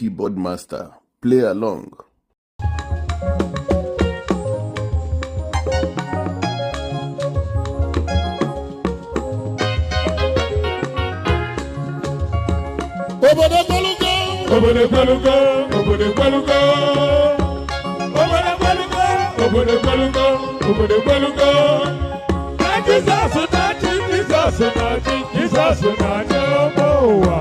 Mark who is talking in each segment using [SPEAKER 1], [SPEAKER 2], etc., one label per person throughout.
[SPEAKER 1] Keyboard Master. Play along.
[SPEAKER 2] Obodo kwelugo.
[SPEAKER 3] Obodo kwelugo, obodo kwelugo. Obodo kwelugo, obodo kwelugo, obodo kwelugo. Na Jizọs na-achị, Jizọs na-achị, Jizọs na-achị ụmụ ụwa.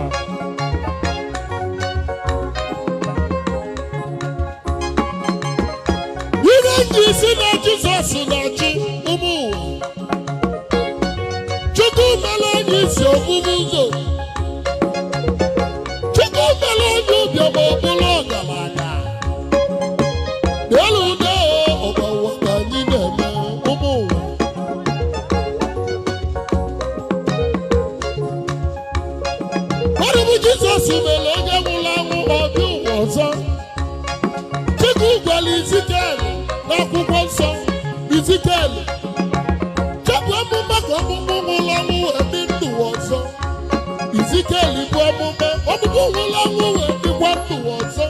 [SPEAKER 2] Ihe nji si na Jizọs na-achị ụmụ ụwa. Chukwu mere onye isi obubu ụzọ. Chukwu mere onye ụbịam ọbụla ọgaranya. N'elu udo ọgba ụwa ka anyị na-eme ụmụ ụwa. Ọrụ bụ Jizọs mere onye nwụrụ anwụ ọ dị ụwa ọzọ. Chukwu gwara Izikiel n'akwụkwọ nsọ, Izikiel, chepụ amụma ka ọkpụkpụ nwụrụ anwụ wee dị ndụ ọzọ. Izikiel bụ amụma ọkpụkpụ nwụrụ anwụ wee dịkwa ndụ ọzọ.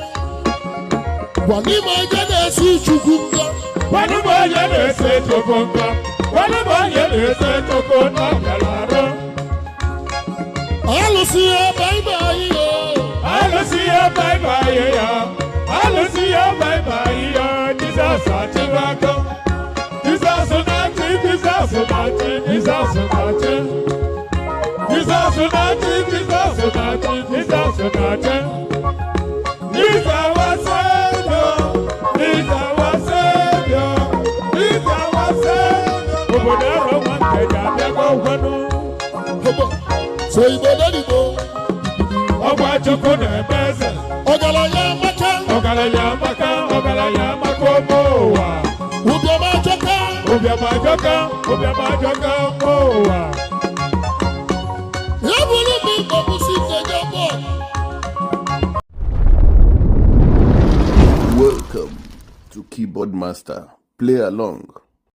[SPEAKER 2] Gwa n'ime onye na-esi Chukwu ngọ.
[SPEAKER 3] Gwanụ m onye na-ese Chukwu nkọ. Gwanụ m onye na-ese Chukwu na ọ bịara arụ.
[SPEAKER 2] Alụsị ya bye-bye yo.
[SPEAKER 3] Alụsị ya bye-bye ya. Alụsị ya bye-bye ya. Jizọs achịbago. Jizọs na-achị, Jizọs na-achị, Jizọs na-achị. Jizọs na-achị, Jizọs na-achị, Jizọs na-achị. He's our Savior. He's our Savior. He's our Savior. Obodo arọ nwa nke ji abịago kwenu.
[SPEAKER 2] Ọgbọ. So Igbo n'Igbo.
[SPEAKER 3] Ọgwa Chukwu na-eme eze.
[SPEAKER 2] Ọgaranya amaka.
[SPEAKER 3] Ọgaranya amaka, ọgaranya amaka ụmụ ụwa.
[SPEAKER 2] Ụbịam ajọka.
[SPEAKER 3] Ụbịam ajọka, ụbịam ajọka ụmụ ụwa.
[SPEAKER 2] Ya bụrụ m Igbo bụ si nteje bọọlụ.
[SPEAKER 1] Welcome to Keyboard Master. Play along.